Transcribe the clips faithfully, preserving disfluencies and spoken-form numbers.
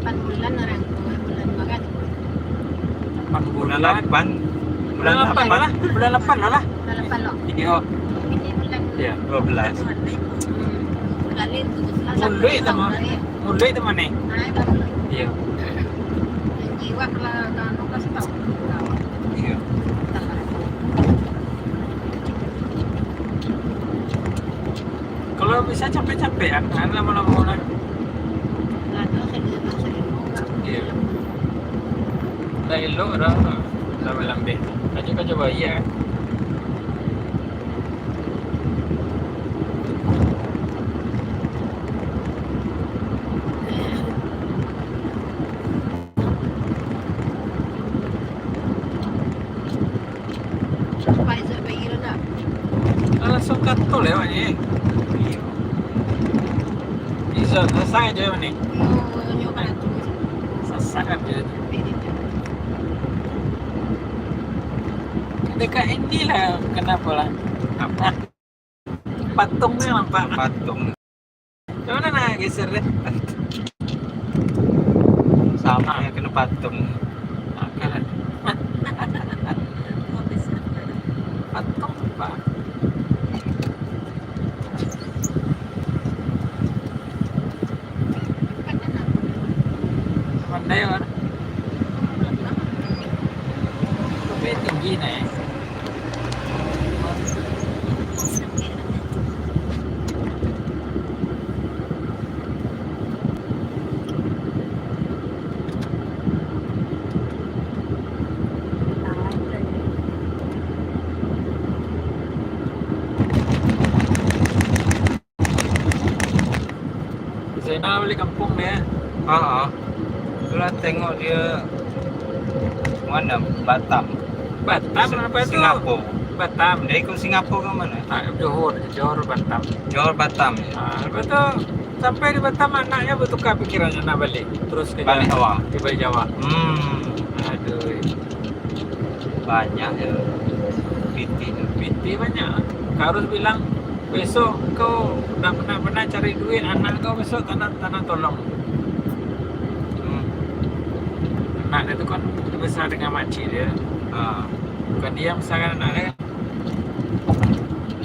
Lapan bulan orang tua, bulan Maret. Lapan bulan. Bulan lapan. Bulan lapan lah. Bulan lapan lah. Bulan lapan lo. Iyo. Ini bulan. Iyo, dua belas. Hmm. Kali itu tu salah satu. Muluik tu mah. Muluik tu mah ni. Nah, itu muluik. Iyo. Jiwa lah, kan, kasih tahu. Iyo. Kalau bisa capek-capek, kan, kan lama-lama lah. Iyo. Lah elok dah, dah malambek. Aja kau coba iya. Alah, so kato lewat ni. Bisa, sasak aja ni. Sasak aja. Dekat ini lah, kenapa lah? Apa? Patung ni nampak. Patung. Macam mana nak geser dia? Sama yang kena patung. Oke lah. Patung apa? Pandai orang. Tapi tinggi naik. Zainal balik kampung dia. Ha, ha. Itulah tengok dia mana, Batam. Batam apa tu? Singapura. Batam. Dia ikut Singapura ke mana? Ah, Johor, Johor, Batam. Johor, Batam, ya. Ah, lepas tu, sampai di Batam, anaknya bertukar pikirannya nak balik. Terus ke Balik Jawa. Awak. Ke balik Jawa. Hmm. Aduh. Banyak ya. Pitih tu. Pitih banyak. Kau harus bilang, besok kau nak benar-benar cari duit, anak kau besok tanam, tanam tolong. Hmm. Anak dia tu kan besar dengan makcik dia. Ha. Bukan dia yang besarkan anak dia.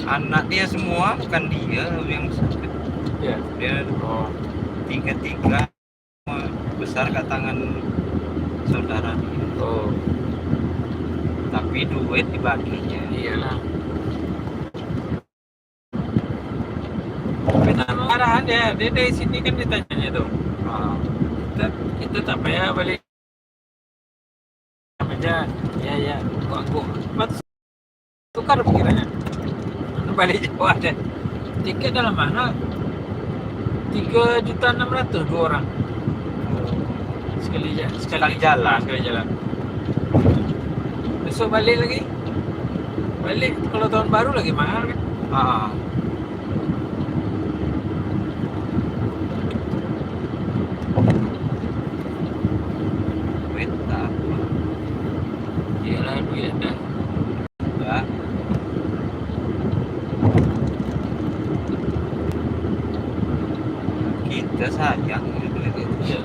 Anak dia semua, bukan dia yang besarkan. Ya. Dia, oh, tiga-tiga besar kat tangan saudara dia. Oh. Tapi duit dibaginya. Iyalah. Tapi tak marah dia. Dia dari sini kan ditanyanya tu. Ha. Kita, kita tak payah balik. Aja. Ya, ya. Angguk-angguk. Lepas tu tukar pikirannya. Balik Jawa aja. Tiket dah lah mahal. Tiga juta enam ratus dua orang. Sekali ja-, sekali, Sekali jalan. Ah, sekali jalan. Besok balik lagi. Balik kalau tahun baru lagi mahal kan? Ha. Duit tak apa. Iyalah, duit dah. Enggak. Kita sayang gitu. Iya.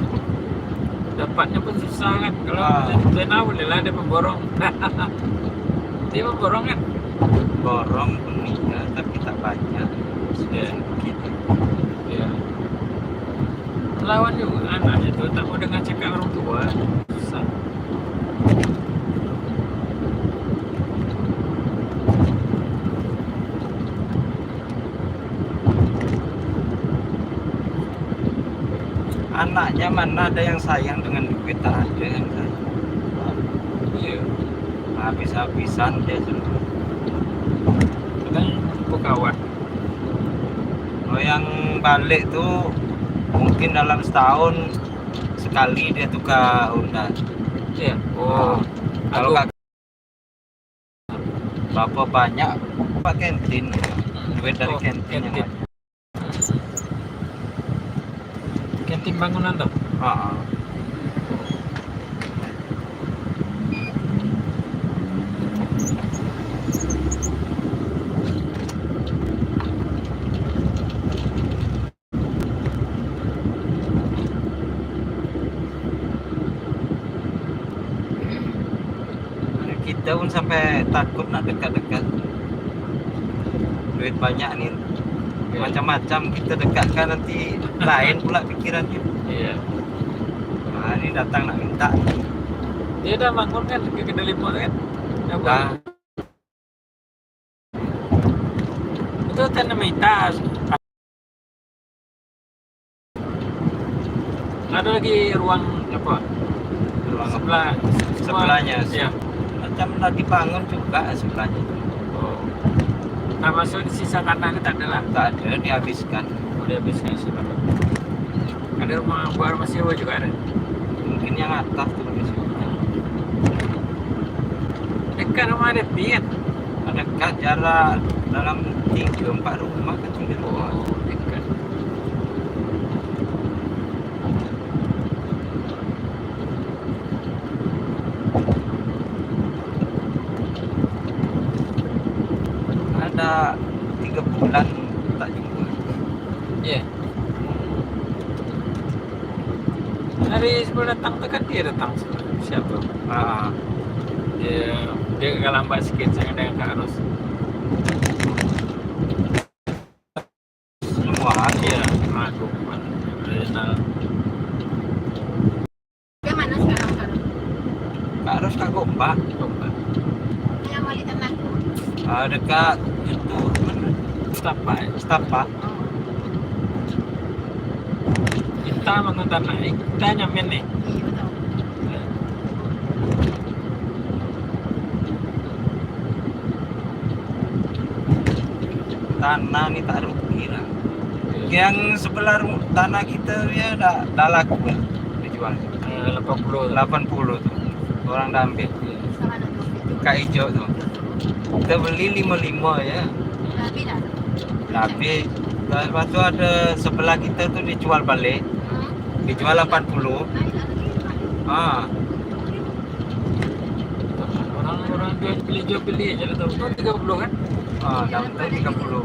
Dapatnya pun susah kan. Kalau Ah. Zainal boleh lah, dia pemborong. Dia pemborong kan? Borong pun iya, tapi tak banyak. Iya. Sedikit. Iya. Lawan juga anaknya tu, tak mau dengar cakap orang tua. Susah. Anaknya mana ada yang sayang dengan duit, tak ada yang sayang. Iya. Habis-habisan dia semua. Kan pegawai. Kalau yang balik tu mungkin dalam setahun sekali dia tukar Honda. Iya. Oh, kalau aku kak-, berapa banyak, Pak, kantin? Duit dari Oh, kantin yang kantin. Ada. Kantin bangunan tu? Ha. Kita pun sampai takut nak dekat-dekat. Duit banyak ni. Iya. Macam-macam kita dekatkan, nanti lain pula pikirannya. Iya. Nah, ini datang nak minta. Dia dah bangun kan, ke kedai limo kan? Dah. Itu tanah minta. Ada lagi ruang apa? Ruang sebelah, sebelahnya. Ya. Macam lagi bangun juga sebelahnya. Oh. Nah, maksud sisa tanah ni tak ada lah? Tak ada, dihabiskan. Oh, dihabiskan sisa tanah. Ada rumah, buat rumah sewa juga ada? Mungkin yang atas tu, di situ. Dekat rumah ada pi kan? Dekat, jarak dalam tiga empat rumah kan, tiga rumah. Oh, dekat. Ada tiga bulan tak jumpa. Ya. Hari sebelum datang tu kan dia datang siapa? Ah. Dia, dia agak lambat sikit, saya dengan Kak Ros. Semua dia. Ah, tu. Dia mana sekarang, Kak Ros? Kak Ros kat Gombak. Gombak. Yang balik tanah tu? Ah, dekat itu, mana? Setapak, ya? Setapak. Kita bangun tanah, eh, kita nyamin nih. Iya, betul. Tanah ni tak rugi lah. Iya. Yang sebelah ru-, tanah kita ya dah, dah laku lah dijual. Eh, lapan puluh tu. Lapan puluh tu. Orang dah ambil. Iya. Kak Ijo tu. Kita beli lima lima ya. Tapi dah. Tapi lepas tu ada sebelah kita tu dijual balik. Hmm. Dijual lapan puluh. Ah. Orang-orang jual beli, jual beli aja lah, tahu. Tiga puluh kan? Ah, daun tu tiga puluh.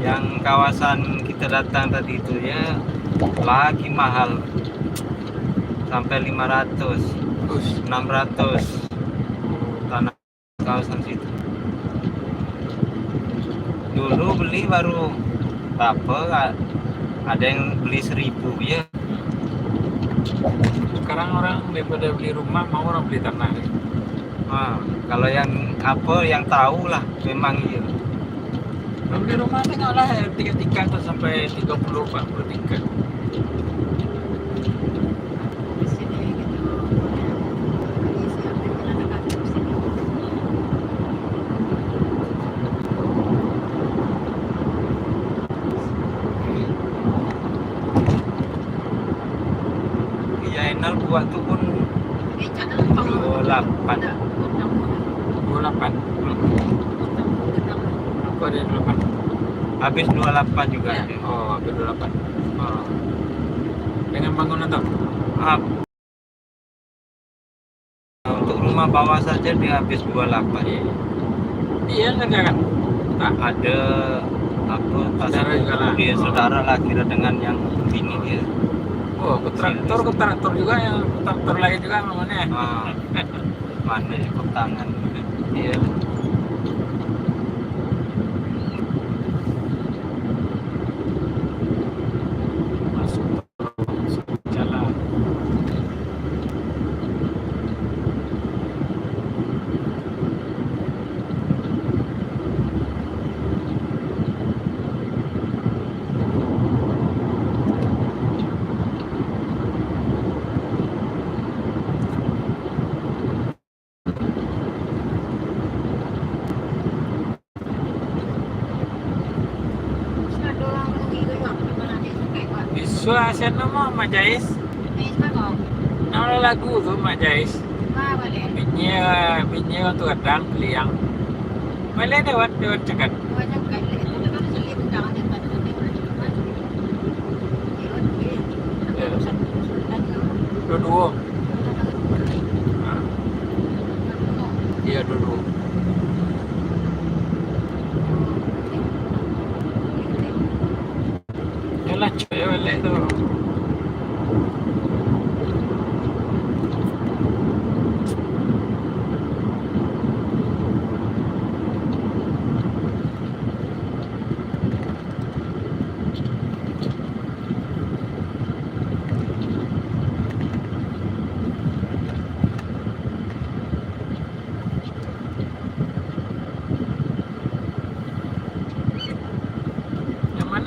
Yang kawasan kita datang tadi tu ya, lagi mahal. Sampai lima ratus, enam ratus. Tanah kawasan situ. Dulu beli baru berapa, a-, ada yang beli seribu ya. Sekarang orang daripada beli rumah, mau orang beli tanah. Ha, kalau yang apa, yang tahu lah, memang iya. Kalau beli rumah, tengoklah, eh, tingkat-tingkat tu sampai tiga puluh, empat puluh tingkat. Iya, Enal buat tu pun dua lapan. Dua lapan. Hmm. Apa dia dua lapan? Habis dua lapan juga dia. Oh, habis dua lapan. Oh. Dengan bangunan tu? Ah, untuk rumah bawah saja dia habis dua lapan. Iya. Iya, kan, kan? Tak ada apa, tak saudara juga lah. Dia saudara lah kira dengan yang bini dia. Oh, kontraktor, kontraktor juga yang kontraktor lain juga namanya. Ah. Mana je kok tangan. Iya. Masuk, masuk jalan. Bisuak siapa nama Mak Jais? Nama lagu tu Mak Jais. Binyia, binyia tu kadang keliang. Boleh lewat, lewat cakap. Dua-dua. Ha. Iya, dua-dua.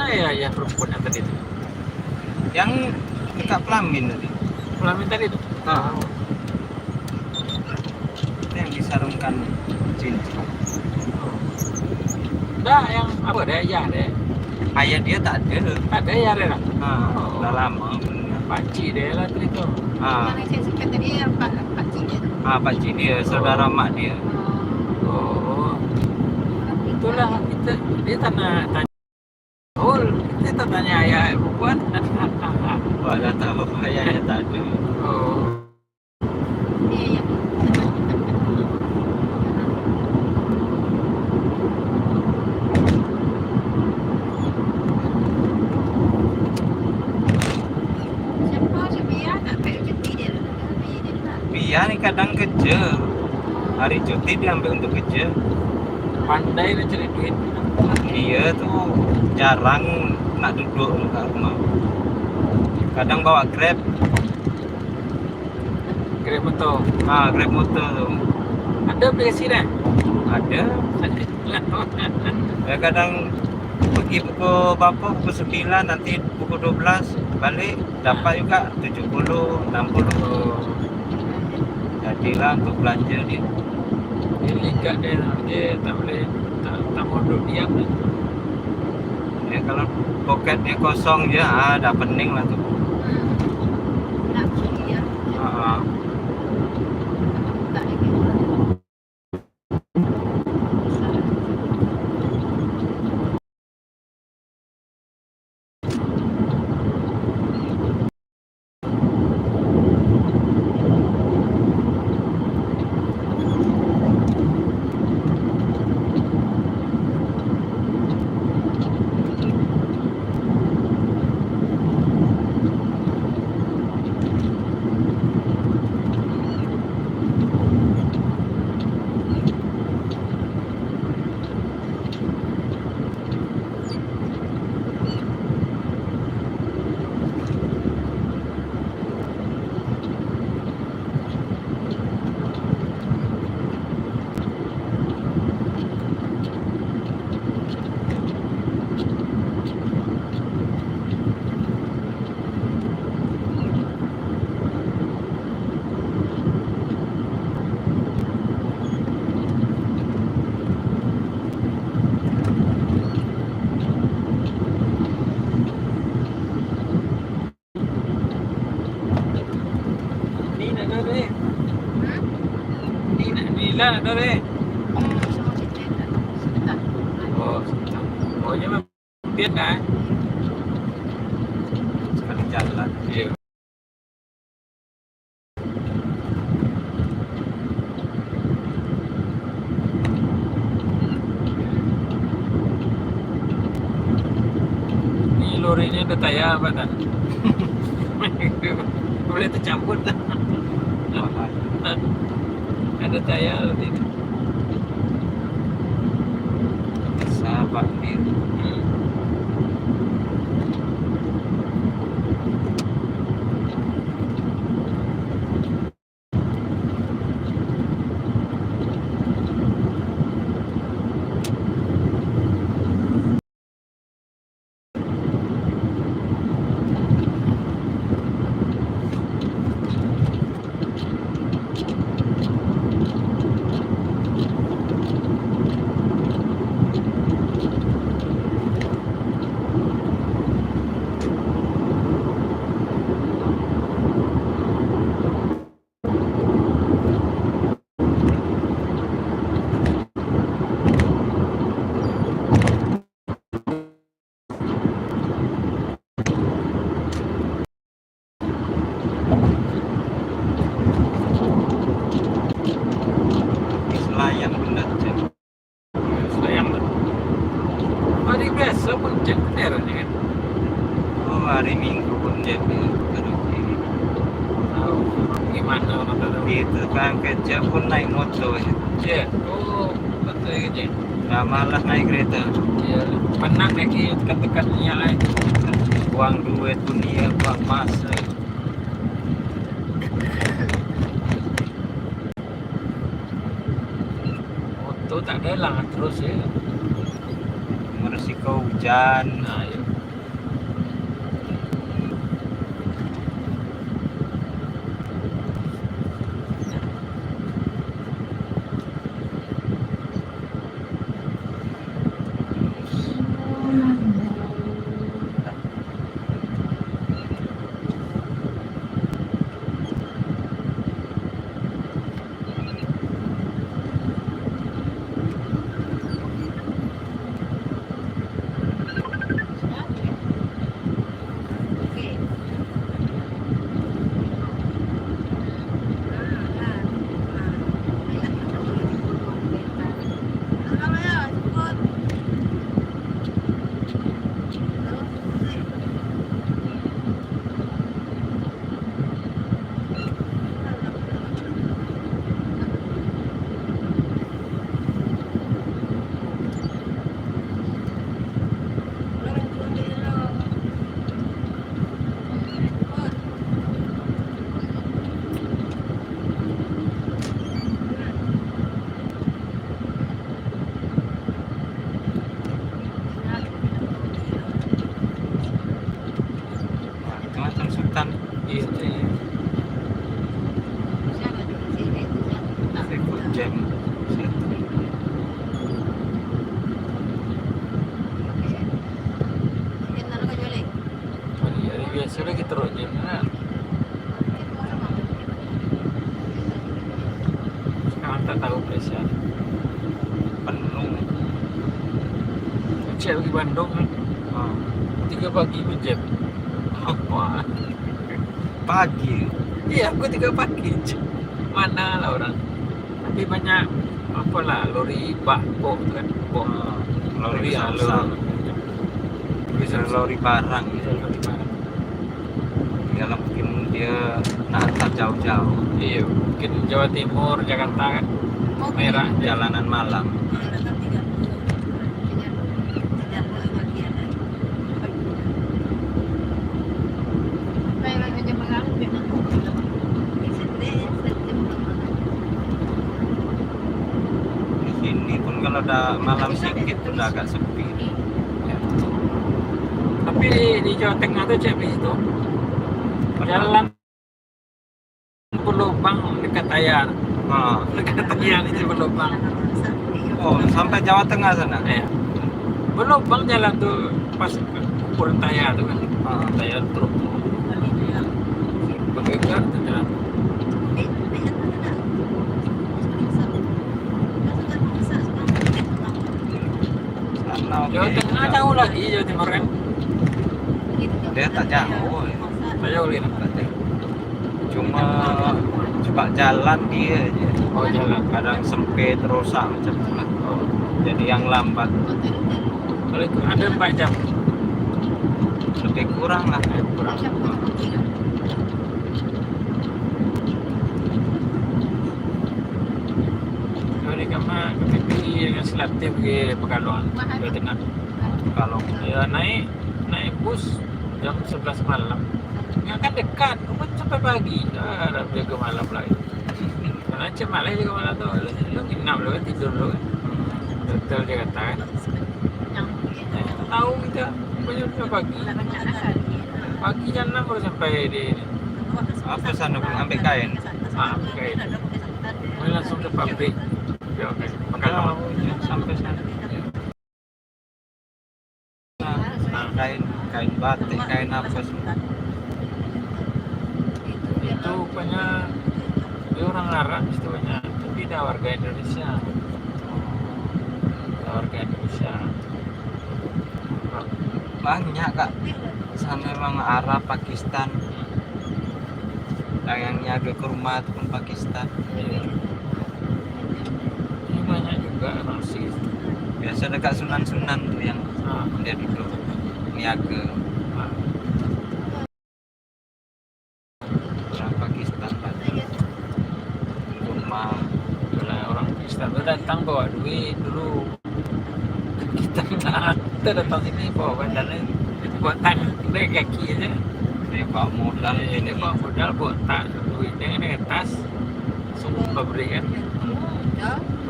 Ya, ya, perempuan yang tadi tu. Yang dekat pelamin tadi. Pelamin tadi tu? Ah. Itu yang disarungkan cincin. Dah, yang apa dah, ayah dia? Ayah dia tak ada. Tak ada ayah dia dah? Ha, oh, dah lama. Pakcik dia lah tadi tu. Ha. Yang saya suka tadi yang pak-, pakcik dia tu. Ha, pakcik dia, saudara mak dia. Oh. Itulah kita, dia tak nak tanya. Oh, kita tak tanya ayah perempuan. Wah, dah tahu ayahnya tak ada. Oh. Pia ni kadang kerja. Hari cuti dia ambil untuk kerja. Pandai dia cari duit. Dia tu jarang nak duduk kat rumah. Kadang bawa Grab. Grab motor. Ha, Grab motor tu. Ada aplikasi dah? Ada. Ya, kadang pergi pukul berapa? Pukul sembilan, nanti pukul dua belas balik, dapat juga tujuh puluh, enam puluh. Oh. Jadilah untuk belanja dia. Dia ligak dia, dia tak boleh, tak, tak mau duduk diam dia. Ya, kalau poket dia kosong je, ah, dah pening lah tu. Hmm. Nak beli ya. Ha, ha. Ni nak ada deh. Hmm? Ni nak, ni lah nak ada deh. Oh, sebentar. Oh, dia memang pian dah, eh. Sekali jalan. Ya. Ni lori ni ada tayar apa tak? Boleh tercabut tak? Ada tayar lori ni. Sabar dia. Hmm. Selayang pun dah cek. Selayang dah. Hari biasa pun cek bener ni kan. Oh, hari Minggu pun cek bener. Tahu gimana orang tahu. Itu kan kerja pun naik motor je. Ya. Oh, betul kerja. Dah malas naik kereta. Ya, penat lagi tekan-tekan minyak, eh. Buang duit dunia, buang masa. Motor tak ada lah, terus ya. Meresiko hujan. Nah, ya. Macam Sultan. Iya, iya. Seafood jam. Hari-hari biaso lagi taruh jam kan. Sekarang tak tahu Malaysia. Penuh. Cek pergi Bandung kan. Ha. Tiga pagi pun jam. Apa? Pagi. Iya, aku tiga pagi. Mana lah orang. Tapi banyak, apalah, lori bak, bok tu kan. Bok. Ha, lori Lori besar-besar. Alur. Lori besar. Lori barang. Iya, lori barang. Tinggal mungkin dia nak hantar jauh-jauh. Iya, mungkin Jawa Timur, Jakarta kan. Merah. Jalanan malam. Di sini pun kalau dah malam sikit tu dah agak sepi. Tapi di Jawa Tengah tu cek di situ. Jalan berlubang dekat Tayar. Ha. Dekat Tayar itu berlubang. Oh, sampai Jawa Tengah sana? Iya. Berlubang jalan tu pas ukuran Tayar tu kan. Ha. Tayar truk. Bergegar tu jalan. Sana, Jawa oke. Tengah jauh lagi, Jawa Timur kan? Dia tak jauh. Tak jauh lagi. Cuma cuma jalan dia aja. Oh, jalan. Kadang sempit, rosak macam tu lah. Oh. Jadi yang lambat. Kalau itu ada empat jam. Lebih kurang lah. Lebih kurang. Dari kama ke P P I dengan Selati pergi Pekalongan, Jawa Tengah. Pekalongan. Ya, naik, naik bus jam sebelas malam. Yang kan dekat, pun sampai pagi. Ah, dah jaga malam lagi. Mana cek malam jaga malam tu, lu, lu nginap lu kan, tidur lu kan. Hotel Jakarta kan. Eh, tahu kita, pokoknya udah pagi. Pagi jam enam baru sampai di ini. Apa sana pun ambil kain? Ah, ambil kain. Boleh langsung ke pabrik. Ya, oke. Makan apa? Sampai sana. Nah, kain, kain batik, kain apa semua. Itu rupanya dia orang Arab istilahnya, tapi dah warga Indonesia. Dah warga Indonesia. Banyak, Kak. Sana memang Arab, Pakistan. Yang, yang niaga kurma tu pun Pakistan. Iya. Ini banyak juga orang Mesir. Biasa dekat Sunan-Sunan tu yang Ah. dia duduk niaga. Ah. Orang Pakistan lah. Rumah. Itulah orang Pakistan tu datang bawa duit dulu. Kita nak, kita datang sini bawa bandalan, bawa tangan, bawa kaki aja. Dia bawa modal. Eh, dia bawa modal, bawa tas, duit dia dengan tas, semua pabrik kan.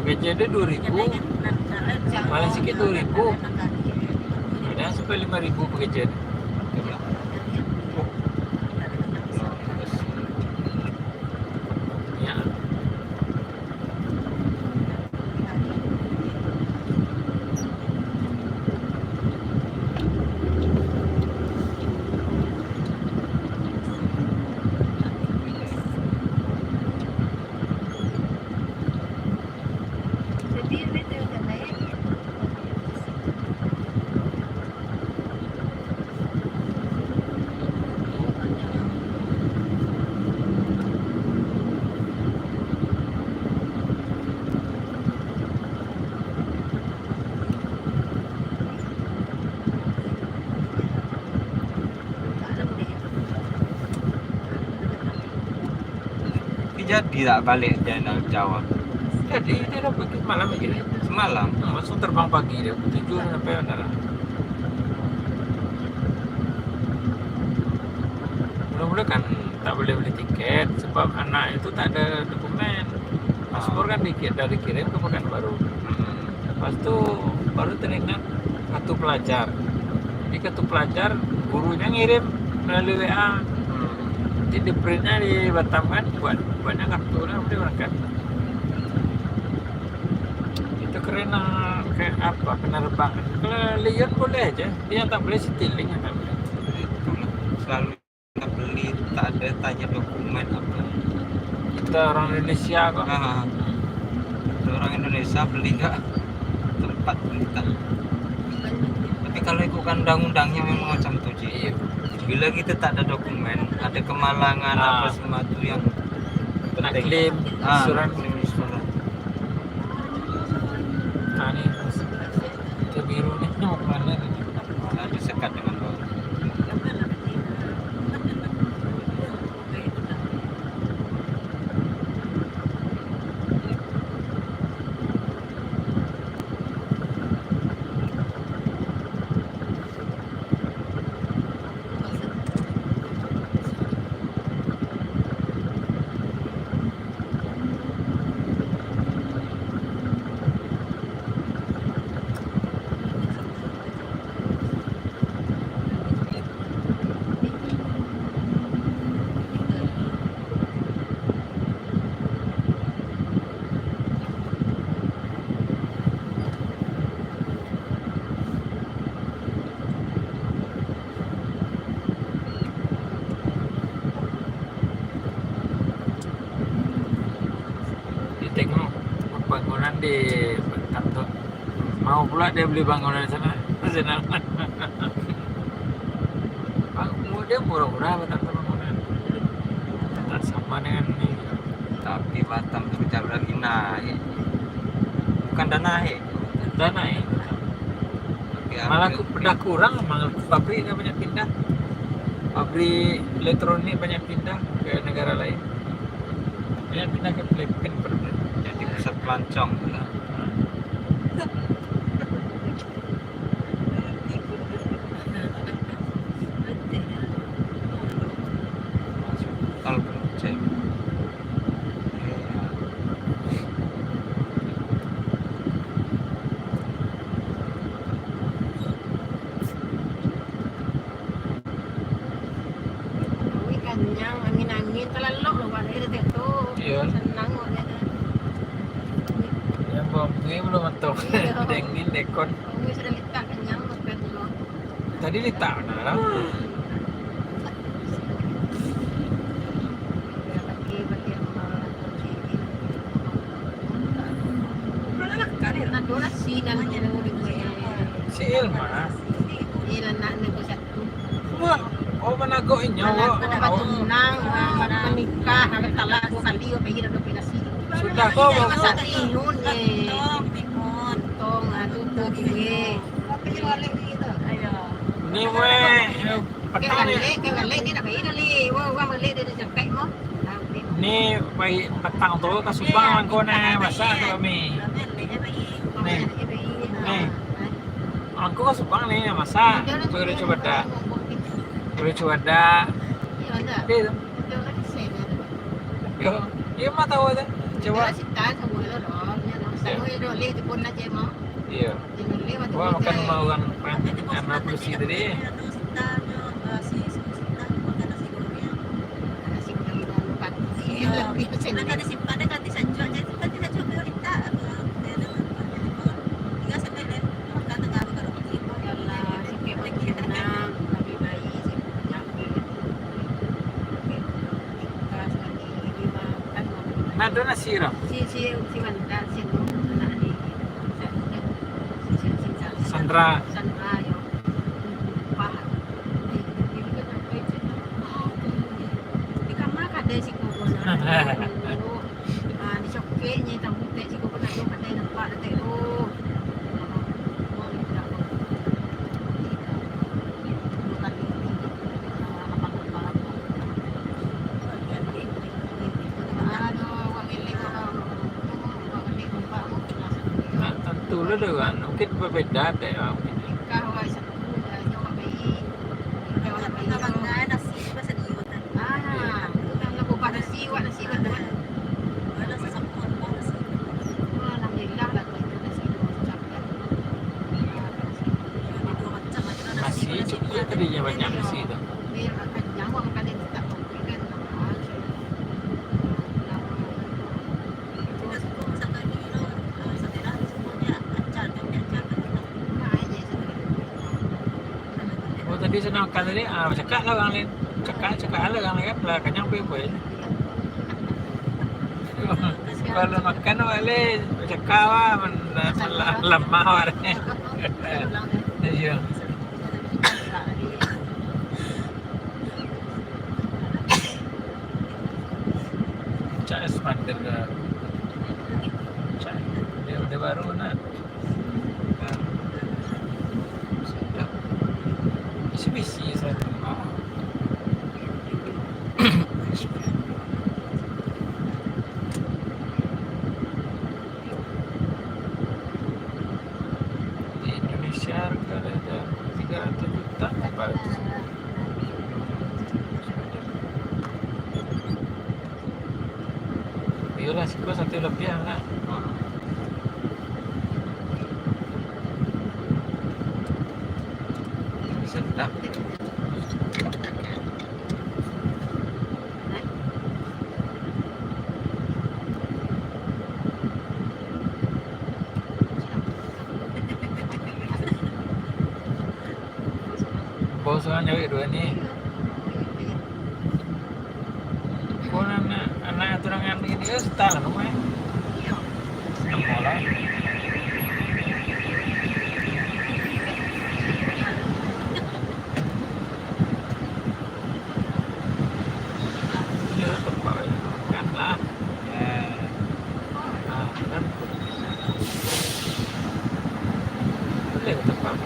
Pekerja dia dua ribu, malah sikit dua ribu. Ada sampai lima ribu pekerja. Ya. Tapi jadi tak balik Zainal Jawa? Jadi, dia dah pergi malam lagi. Semalam? Hmm, langsung terbang pagi dia, pukul tujuh sampai bandara. Mula-mula kan tak boleh beli tiket sebab anak itu tak ada dokumen. Paspor kan diki-, dah dikirim ke Pekanbaru. Hmm. Lepas tu, baru teringat kartu pelajar. Jadi, kartu pelajar gurunya ngirim melalui W A. Hmm. Jadi, di-printnya di Batam kan, buat, buatnya kartu lah, boleh berangkat. Itu kerana, kayak apa, penerbangan. Kalau Lion boleh aja, dia yang tak boleh Citilink yang tak boleh. Itulah, selalu kita beli, tak ada tanya dokumen apa. Kita orang Indonesia kok. Ah, kita orang Indonesia beli kat tempat beli. Tapi kalau ikutkan undang-undangnya memang macam tu, Cik. Iya. Bila kita tak ada dokumen, ada kemalangan, ah, apa semua tu yang penting. Nak klaim, ah, asuransi. Nak klaim asuransi. Nah, ni, warna biru ni, mau kemana ni? Malah disekat dengan bau. Ditengok pambangunan di Batam tu. Mau pula dia beli bangunan di sana. Di sana. Bang, dia murah-murah Batam tu bangunan. Tak sama dengan ni. Tapi Batam tu jalur lagi naik. Bukan dah naik. Dah naik. Tapi malah hampir ku-, dah kurang, malah pabrik dah banyak pindah. Pabrik elektronik banyak pindah ke negara lain. Banyak pindah ke Filipin pernah. Jadi pusat pelancong tu lah. Kalau perlu cek. Ui, kanyang, angin-angin, talalok lo, wadah dia tu. Iya. Senang wadah dia. Yang bambu belum matang. Iya. Dingin, dekon. Ui, sudah litak, kanyang, makan dulu. Tadi litak bana lah. Si Ilma. Wah, oh, managok inyo, wah. Sudah ko, wah. Ni weh, petang ni. Ni pai petang tu ka Subang mangko neh, masak tu kami. Ni. Ni. Mangko ka Subang ni masak. Boleh cuba dak? Boleh cuba dak? Oke tu. Yo, yo mah tahu tu. Cuba. Iyo. Wah, makan rumah urang, kan, anak Lucy tadi. Nah, tu nasi tu. Si, si, si Wanda, si tu, anak ni. Sandra. Sandra, yo. Wah. Di kamar kadai siko ko nah. Ah, dicokeknyo tamu tek siko ko nah, kadai nampak tek tu. Nah, tantu lah dek urang. Mungkin babeda dek urang. Nasi cukuik tadi nyo, banyak nasi tu. Oh, tadi sadang makan tadi, ah, cakak lah urang lain. Cakak, cakak lah urang lain, lah kanyang pun buliah. Kalau makan awak lai, cakak awak, man-, man-, lamah awak lai. Iyo. Cak Esman, cak, dia, dia baru nak. Bisi-bisi sajo. Di Indonesia harga dah tiga ratus juta, empat ratus. Iyolah, siko satu labiah lah. Sedap. Bos urang nyari duit ni. Pun anak, anak aturan ngambil dia, setahun rumah. Namo lah. Iyo, tempat makan lah. Ya. Ah, kan. Buliah tempat.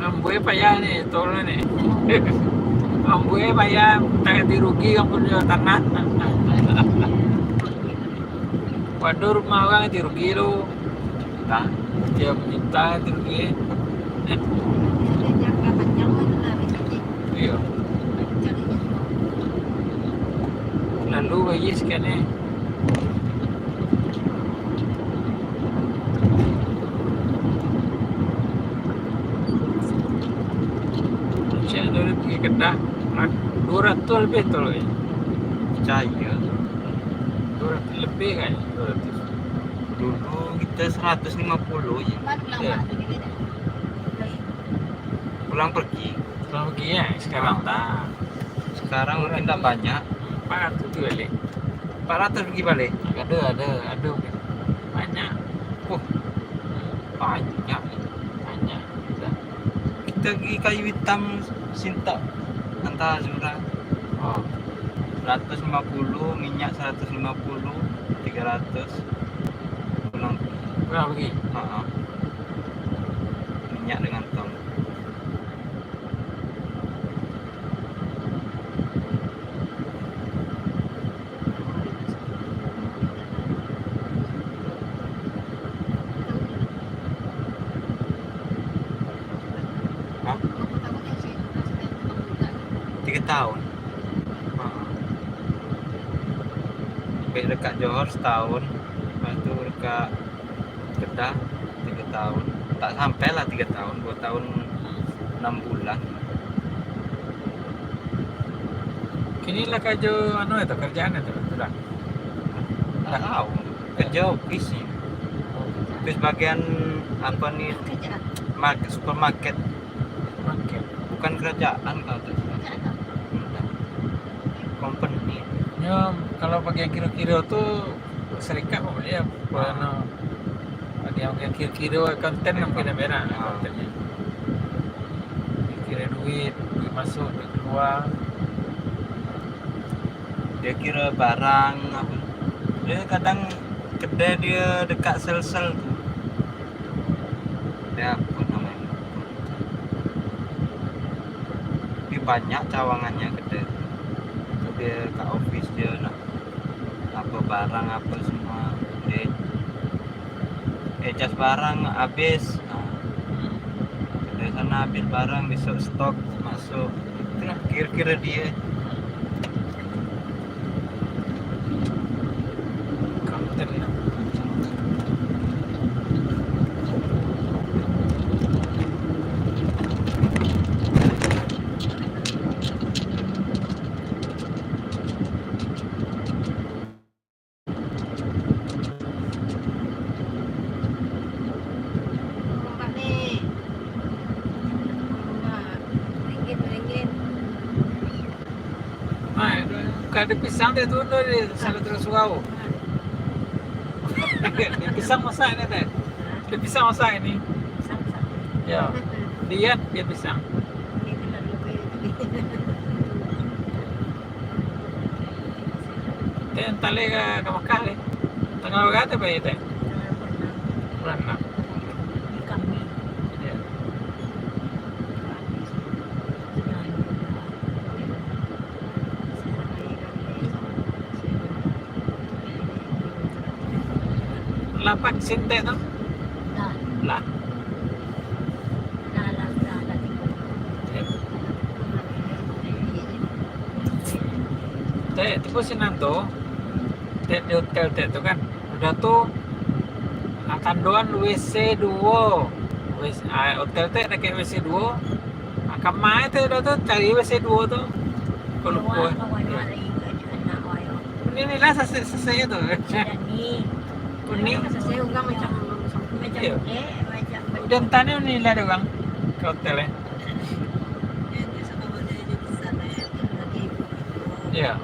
Ambo payah ni, tolong ni. Ambo payah, tak ganti rugi, kan punyo tanah. Waduh, rumah urang ganti rugi tu. Tah, dia minta ganti rugi. Iyo. Lalu, bagi sekian ni. Cek tu dia pergi Kedah, duo ratuih lebih tu lagi. Picayo. Duo ratuih lebih kan? Duo ratuih. Dulu kita seratus lima puluh je. Ya. Pulang pergi. Pulang pergi ya, sekarang tak. Sekarang mungkin tak banyak. Empat ratus tu balik. Empat ratus pergi balik? Ada, ada, ada. Banyak. Oh, banyak. Banyak. Kita pergi kayu hitam Sintok, Anta Azura. Oh. Seratus lima puluh, minyak seratus lima puluh, tiga ratus. Pulang. Pulang pergi? Ha, ha. Minyak dengan tong. Hah? Tiga tahun. Sampai dekat Johor setahun, lepas tu dekat Kedah tiga tahun. Tak sampai lah tiga tahun, dua tahun enam bulan. Kini lah karajo anu itu, kerjaan itu sudah. Tak tahu. Kerja ofis ni. Ofis bagian apa ni? Market, supermarket. Market. Bukan kerajaan kalau tak salah. Company. Yo, kalau bagian kiro-kiro tu serikat pun boleh ya. Ah. Anu, bagian-bagian kiro-kiro accountant mungkin dah merah. Ah. Accountant ni. Kiro duit, duit masuk, duit keluar. Dia kiro barang apa. Dia kadang kedai dia dekat sel-sel tu. Dia apa namanya? Tapi banyak cawangannya kedai tu. Dia kat ofis dia nak apa barang apa semua. Dia, eh, cas barang habis. Ah. Hmm. Dari sana habis barang, besok stok masuk. Itulah kiro-kiro dia. Ah, kada pisang dia tu, tu dia salah terus surau. Dia pisang masak ni, teh. Dia pisang masak ni. Ya. Dia, dia pisang. Teh, entah leh ka, ka Makkah leh. Tanggal bara tu pai, teh? Bulan anam. Ya. Lah vaksin, teh, tu? Lah. Teh, tibo sinan tu, teh, di hotel teh tu kan. Udah tu, ah, kanduan W C duo. W C, ah, hotel teh dakek W C duo. Ah, kamar teh udah tu cari W C duo tu. Kok lupo. Ini, ni lah sasek-sasek tu. Ini. Sasek urang macam, macam, eh, macam. Udah entah ni, ni lah ada urang ka hotel, eh. Ya,